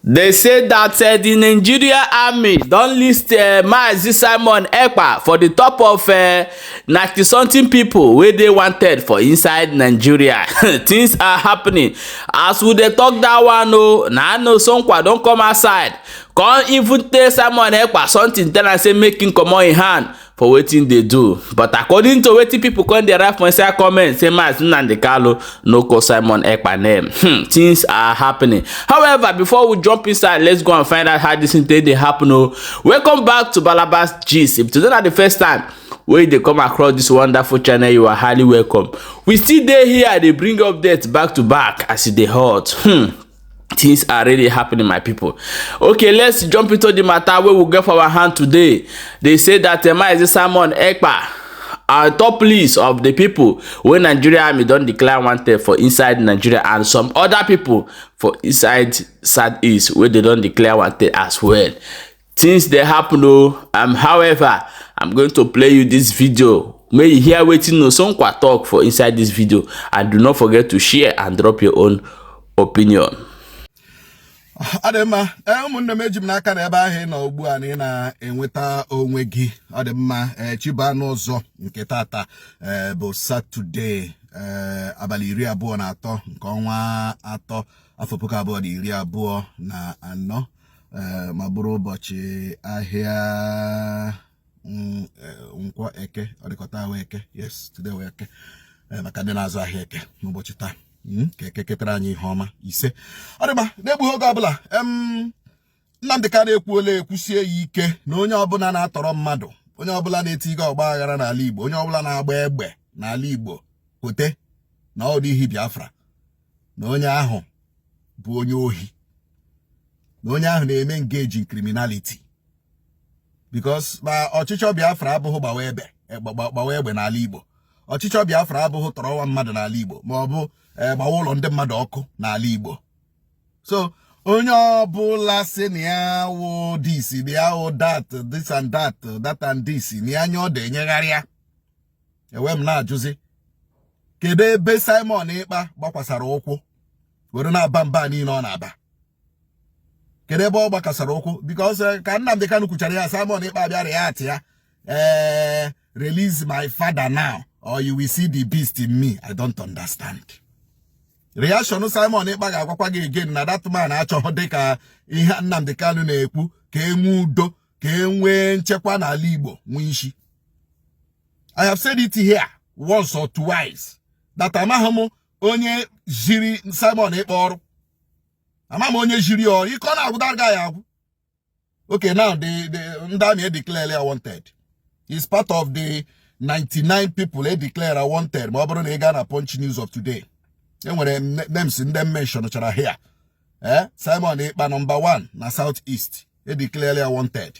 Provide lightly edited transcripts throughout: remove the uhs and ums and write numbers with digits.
They say that the Nigeria Army don list Mazi Simon Ekpa for the top of 90 something people wey dey wanted for inside Nigeria. Things are happening. As we dey talk that one o, na no Sonkwa don come outside come even tell Simon Ekpa something, tell am say make him comot him hand for wetin dey do. But according to wetin people come dey write for inside comment, say Mazi Nnamdi Kanu no call Simon Ekpa name. Things are happening. However, before we jump inside, let's go and find out how this thing take dey happen o. Welcome back to Balabas Gist. If today na the first time wey you dey come across this wonderful channel, you are highly welcome. We still dey here dey bring updates back to back as e dey hot. Things are really happening, my people. Okay, let's jump into the matter wey we get for our hand today. They say that Mazi Simon Ekpa are top list of the people wey Nigeria Army don declare wanted for inside Nigeria, and some other people for inside Southeast wey they don declare wanted as well. Things dey happen o. However, I'm going to play you this video, may you hear wetin Nosonkwa talk for inside this video, and do not forget to share and drop your own opinion. Ọ dị mma. Ee, ụmụnne m, eji m n'aka na ebe ahụ ị nọ ugbu a na ị na-enweta onwe gị. Ọ dị mma. Ee, chibanụ ụzọ nke tata, ee, bụ Saturday, ee, abalị 23 nke ọnwa 3, afọ 2024, ee, ma bụrụ ụbọchị ahịa Nkwọ Eke. Ọ dịkọta ahụ Eke. Yes, today wee Eke. Ee, maka ndị na-azụ ahịa Eke n'ụbọchị taa, ka Eke ketara anyị ihe ọma ise. Ọ dị mma. Na-egbughị oge ọbụla, Nnamdị Kanu ekwuola, ekwusie ya ike na onye ọbụla na-atọrọ mmadụ, onye ọbụla na-etiga ọgba aghara n'ala Igbo, onye ọbụla na-agba egbe n'ala Igbo, kote na ọ dịghị Biafra, na onye ahụ bụ onye ohi, na onye ahụ na-eme engage in criminality, because ma ọchịchọ Biafra abụghị gbawa egbe, gbawa egbe n'ala Igbo. Ọchịchọ Biafra abụghị tọrọwa mmadụ n'ala Igbo, ma ọ bụ gbawa ụlọ ndị mmadụ ọkụ n'ala Igbo. So onye ọbụla si na ya wụ this, na ya wụ that, this and that, that and this, na ya anya ọ dị enyegharịa ewe m na-ajụzi, kedu ebe Simon Ekpa gbakwasara ụkwụ were na-aba mba niile ọ na-aba? Kedu ebe ọ gbakasara ụkwụ? Because ka Nnamdi Kanu kwuchara ya, Simon Ekpa bịara ya atị ya, ee, "Release my father now or you will see the beast in me." I don't understand reaction Simon Ekpa. Ga-agwakwa gị again na that man achọghị dịka ihe Nnamdi Kanu na-ekwu, ka e nwee udo, ka e nwee nchekwa n'ala Igbo, nwee isi. I have said it here once or twice that amaghị m onye jiri Simon Ekpa ọrụ, ama m onye jiri ya ọrụ. Ike ọ na-agwụ ga ya agwụ. Okay, now the ndị army declare ya wanted. Is part of the 99 people e declare wanted. Ma ọ bụrụ na ị gaa na Punch News of today, enwere names ndị mention chara here. Eh, Simon Ekpa, number 1 na South East, e declare ya wanted.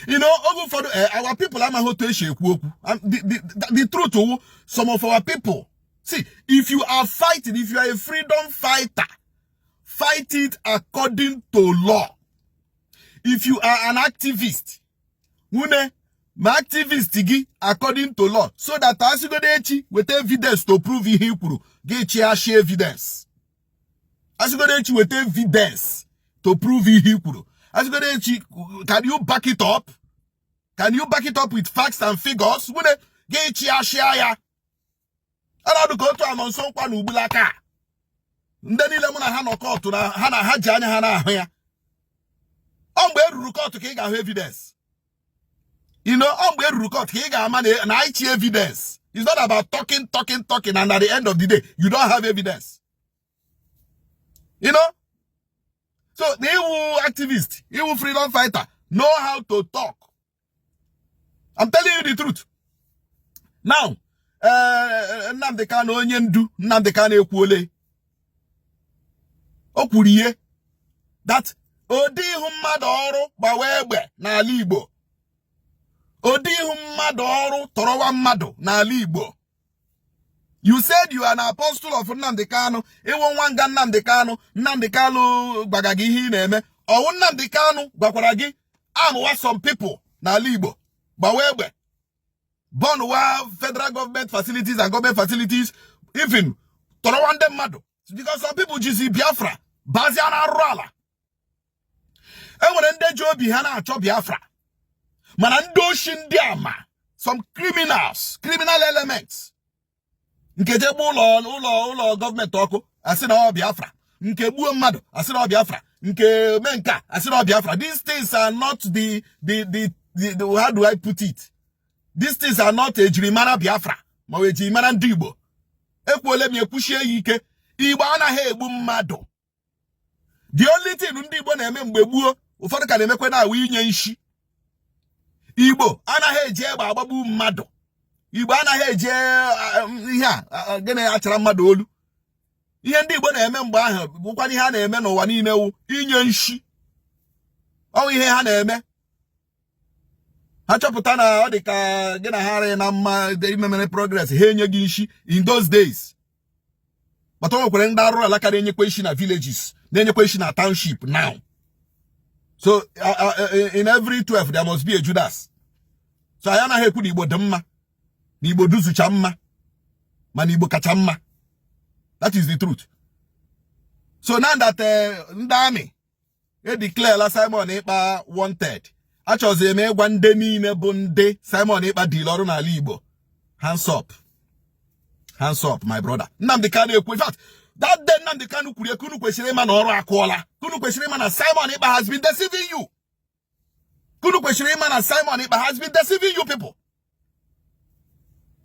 Oge ụfọdụ, our people amaghị otu esi ekwu okwu. The truth wụ, some of our people, see, if you are fighting, if you are a freedom fighter, fight it according to law. If you are an activist, nwune ma activist gị according to law, so that asịgodo echi weta evidence to prove ihe i kwuru, gị chịashi evidence. Asịgodo echi weta evidence to prove ihe i kwuru, asịgodo echi, can you back it up? Can you back it up with facts and figures? Nwune gị chịashịa ya. Ọnọdụ ka otu anọ nso nkwa na ugbulaka ndị niile mụ na ha nọ court, na ha na ha ji anya ha na-ahụ ya. Ọ mgbe e ruru court ka ị ga-ahụ evidence. Ọ mgbe e ruru court ka ị ga-ama na anyị chi evidence. It's not about talking, talking, talking, and at the end of the day you don't have evidence. So the iwu activist, iwu freedom fighter, know how to talk. I'm telling you the truth now. Nnamdi Kanu, onye ndu Nnamdi Kanu ekwuole, o kwuru ihe that odi ihu mmadụ ọrụ gbawa egbe n'ala Igbo, odi ihu mmadụ ọrụ tọrọwa mmadụ n'ala Igbo. You said you are an apostle of Nnamdi Kanu, ịwụ nwa nga Nnamdi Kanu. Nnamdi Kanu gwaga gị ihe ị na-eme. Ọwụ Nnamdi Kanu gwakwara gị amụwa some people n'ala Igbo, gbawa egbe, burn federal government facilities and government facilities, even tọrọwa ndị mmadụ? Because some people jizi Biafra Bazie na arụrụ ala. Enwere ndị ji obi ha na-achọ Biafra, mana ndị oshi, ndị ama, some criminals, criminal elements, nke je gbuo ụlọ gọọmenti ọkụ, asị na ọ Biafra, nke gbuo mmadụ, asị na ọ Biafra, nke mee nke a, asị na ọ Biafra. These things are not the, how do I put it, these things are not ejirimara Biafra ma ọ ejirimara ndị Igbo. Ekwuole m, ekwuchie ya ike, Igbo anaghị egbu mmadụ. The only thing ndị Igbo na-eme mgbe gbuo, ụfọdụ ka na-emekwa na awụ inye nshi. Igbo anaghị eji egbe agbagbu mmadụ. Igbo anaghị eji ihe a gịnị achara mmadụ olu. Ihe ndị Igbo na-eme mgbe ahụ bụkwa ihe a na-eme n'ụwa niile, wụ inye nshi. Ọ ihe ha na-eme, ha chọpụta na ọ dị ka gị na ha arịghị na mma, imemere progress, ha enye gị nshi in those days. But o nwekwara ndị arụrụ ala ka na-enyekwa isi na villages, na-enyekwa isi na township now. So in every 12 there must be a Judas. So anyị anaghị ekwu na Igbo dị mma, na Igbo duzucha mma, mana Igbo kacha mma. That is the truth. So now that ndị army edeclarela Simon Ekpa wanted, achọzi m ịgwa ndị niile bụ ndị Simon Ekpa dịrị ọrụ n'ala Igbo, hands up, hands up, my brother. Nnamdi Kanu ekwu. In fact, that day Nnamdi Kanu kwuru ekwu, unu kwesịrị ịma na ọrụ akụọla. Unu kwesịrị ịma na Simon Ekpa has been deceiving you. Unu kwesịrị ịma na Simon Ekpa has been deceiving you people.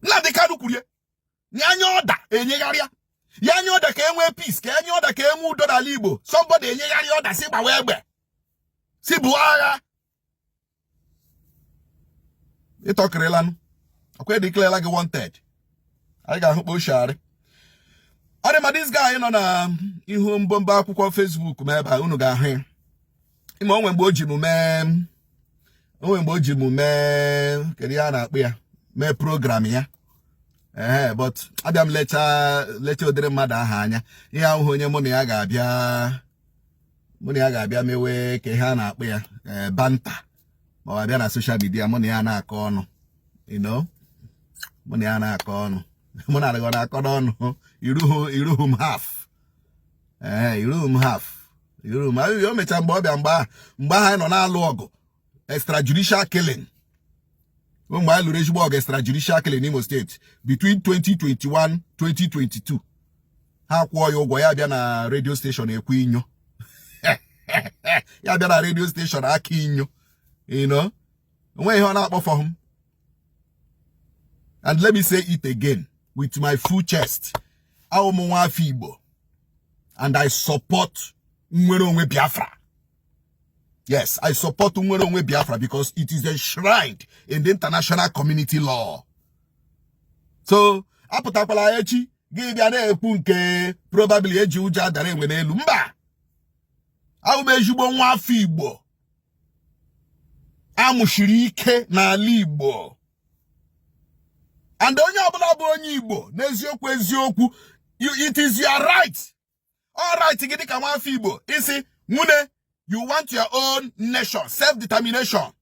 Nnamdi Kanu kwuru ya anya ọda enyegharịa ya anya ọda ka e nwee peace, ka enye ọda ka e nwee udo n'ala Igbo. Somebody enyegharị ọda si gbawa egbe, si buo agha. Ịtọkịrịlanụ ọkwa, edeclarela gị wanted. Anyị ga-ahụ kposhigharị ọ dị ma. This guy nọ na ihu mbombo akwụkwọ Facebook ma ebe a unu ga-ahụ ya. Ịma onwe mgbe o ji m mee, onwe mgbe o ji m mee, kedu ihe a na-akpọ ya, mee program ya. Ee, but abịa m lechaa lechaa ụdịrị mmadụ ahụ anya, ihe ahụhụ onye mụ na ya ga-abịa, mụ na ya ga-abịa mewe ka ihe a na-akpọ ya, banter, ma ọ abịa na social media, mụ na ya na-akọ ọnụ, mụ na ya na-akọ ọnụ, mụ na arịghọ na-akọ n'ọnụ. Iruhu iruhu m half, ee, iruhu m half, iruhu m. O mechaa mgbe ọ bịa, mgbe ahụ anyị nọ na-alụ ọgụ extrajudicial killing, mgbe anyị lụrụ ezigbo ọgụ extrajudicial killing n'Imo Steeti between 2021 2022, ha kwụọ ya ụgwọ, ya bịa na radio station ekwu inyo, ya bịa na radio station aka inyo. Onwe ihe ọ na-akpọfọ m. And let me say it again with my full chest, awụ m nwa afọ Igbo and I support nnwere onwe Biafra. Yes, I support nnwere onwe Biafra because it is enshrined in the international community law. So apụtakwala echi gị bịa na-ekwu nke probably eji ụjọ adara enwe n'elu. Mba, ahụ m ezigbo nwa afọ Igbo amụchiri ike n'ala Igbo, and onye ọbụla bụ onye Igbo n'eziokwu eziokwu, it is your right, all right gị dịka nwa afọ Igbo isi nwune, you want your own nation, self-determination.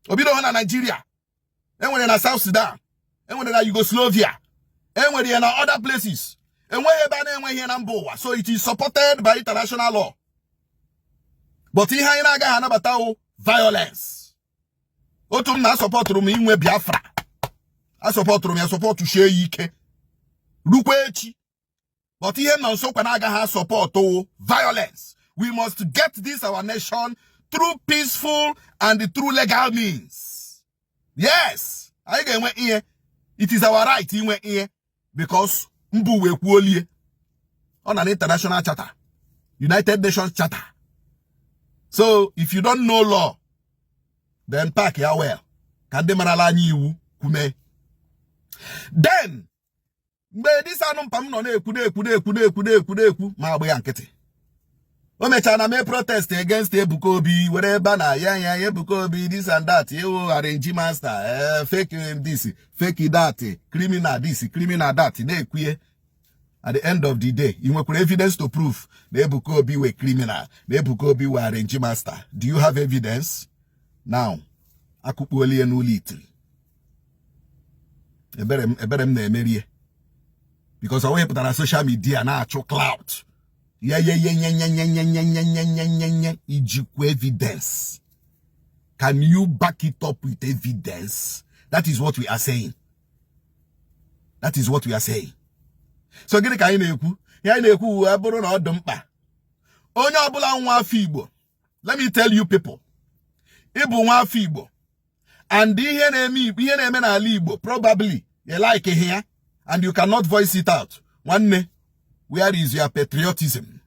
Obido ha na Nigeria, enwere na South Sudan, enwere na Yugoslavia, enwere ya na other places. Enweghị ebe a na-enweghị ihe na mba ụwa. So it is supported by international law. But ihe anyị na-agaghị anabata wụ violence. Otu m na-asupportụrụ m inwe Biafra, asupportụrụ m ya, support shie ya ike rukwa echi. But ihe m nọ nso kwa na-agaghị asupport wụ violence. We must get this our nation through peaceful and through legal means. Yes, anyị ga-enwe ihe. It is our right inwe ihe because mba ụwa ekwuolie ọ na international charter, United Nations Charter. So if you don't know law, then pack ya well ka ndị marala anya iwu kwume. Then mgbe dịsa anụ mpa m nọ na-ekwu na-ekwu na-ekwu na-ekwu na-ekwu na-ekwu, ma agba ya nkịtị. O mechara na mee protest against Ebuka Obi, were ebe na ya ya Ebuka Obi this and that, ewo arrange master, fake this, fake that, criminal this, criminal that, na-ekwuye. At the end of the day, ị nwekwara evidence to prove na Ebuka Obi were criminal, na Ebuka Obi were arrange master? Do you have evidence? Now akụkpuola ya n'ụlọ itiri. Ebere m, ebere m na-emerie because ọ wepụtara social media na-achụ clout. Ya ye ye nye nye nye nye nye nye nye nye nye nye. Ijikwa evidence? Can you back it up with evidence? That is what we are saying. That is what we are saying. So gịnị ka anyị na-ekwu? Ihe anyị na-ekwu wee bụrụ na ọ dị mkpa, onye ọbụla nwa afọ Igbo, let me tell you people, ịbụ nwa afọ Igbo and ihe na-eme, ihe na-eme n'ala Igbo, probably you like ya and you cannot voice it out, nwanne, where is your patriotism?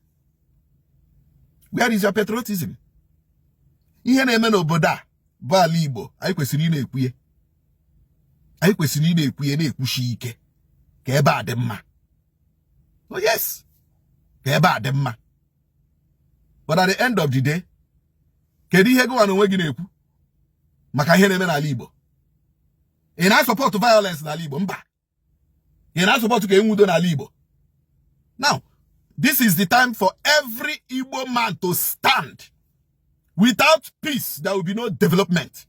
Where is your patriotism? Ihe na-eme n'obodo a bụ ala Igbo, anyị kwesịrị ị na-ekwuye, anyị kwesịrị ị na-ekwuye, na-ekwuchi ike ka ebe a dị mma. Oh yes, ka ebe a dị mma. But at the end of the day, kedu ihe gịnwa na onwe gị na-ekwu maka ihe na-eme n'ala Igbo? Ị na-asupport violence n'ala Igbo? Mba. Ị na-asupport ka enwe udo n'ala Igbo? Now, this is the time for every Igbo man to stand. Without peace, there will be no development.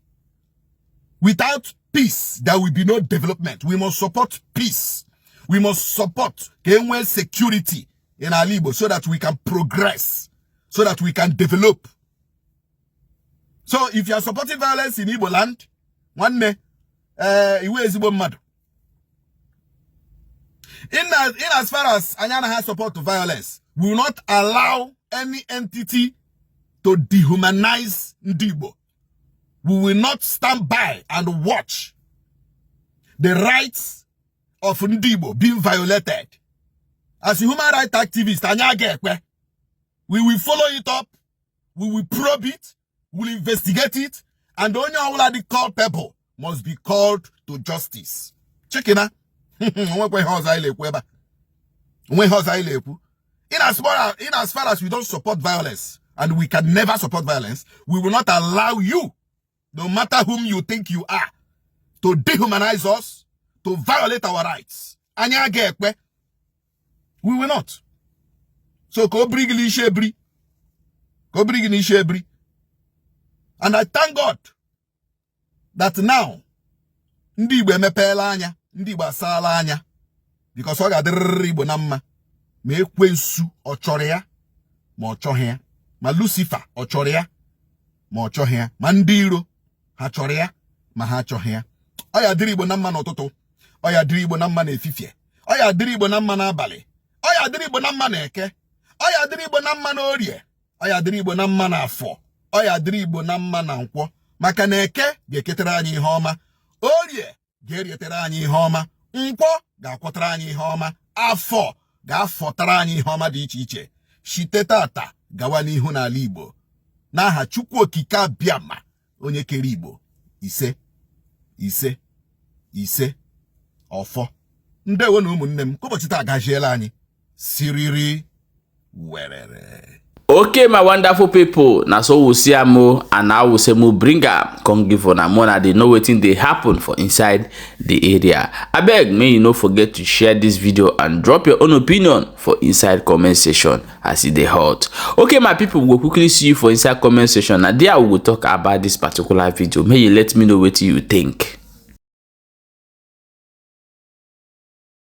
Without peace, there will be no development. We must support peace. We must support ka enwee security in ala Igbo so that we can progress, so that we can develop. So if you are supporting violence in Igbo land, nwanne, ị wụ ezigbo mmadụ. In as far as anyị anaghị support violence, we will not allow any entity to dehumanize ndị Igbo. We will not stand by and watch the rights of ndị Igbo being violated. As a human rights activist, anyị aga ekwe. We will follow it up, we will probe it, we will investigate it, and onye ọbụla dị culpable must be called to justice. Chikina, onwekwa ihe ọzọ anyị na-ekwu ebe a. Onwe ihe ọzọ anyị na-ekwu. In as far as we don't support violence, and we can never support violence, we will not allow you, no matter whom you think you are, to dehumanize us, to violate our rights. Anyị aga ekwe. We will not. So ka o biri gị n'isi ebiri. Ka o biri gị n'isi ebiri. And I thank God that now, ndị Igbo emepeela anya, ndị Igbo asaala anya, because ọ ga-adịrịrị Igbo na mma, ma ekwensu ọ chọrọ ya ma ọ chọghị ya, ma Lucifer ọ chọrọ ya ma ọ chọghị ya, ma ndị iro ha chọrọ ya ma ha achọghị ya. Ọ ya dịrị Igbo na mma n'ụtụtụ, ọ ya dịrị Igbo na mma n'efifie, ọ ya dịrị Igbo na mma n'abalị, ọ ya dịrị Igbo na mma n'eke, ọ ya dịrị Igbo na mma n'orie, ọ ya dịrị Igbo na mma n'afọ, ọ ya dịrị Igbo na mma na nkwọ, maka na eke ga-eketere anyị ihe ọma, orie ga-erietere anyị ihe ọma, nkwọ ga-akwọtara anyị ihe ọma, afọ ga-afọtara anyị ihe ọma dị iche iche site tata gawa n'ihu n'ala Igbo, n'aha Chukwu Okike Abịama, onye kere Igbo. Ise, ise, ise. Ọfọ. Ndewo na ụmụnne m, ka ụbọchị taa gaziela anyị siriri werere. Okay, my wonderful people, na so we see am o, and now we say mo bring am come give una more na dey know wetin dey happen for inside the area. Abeg, make you no forget to share this video and drop your own opinion for inside comment section as e dey hot. Okay, my people, we go quickly see you for inside comment section. Na there we go talk about this particular video. Make you let me know wetin you think.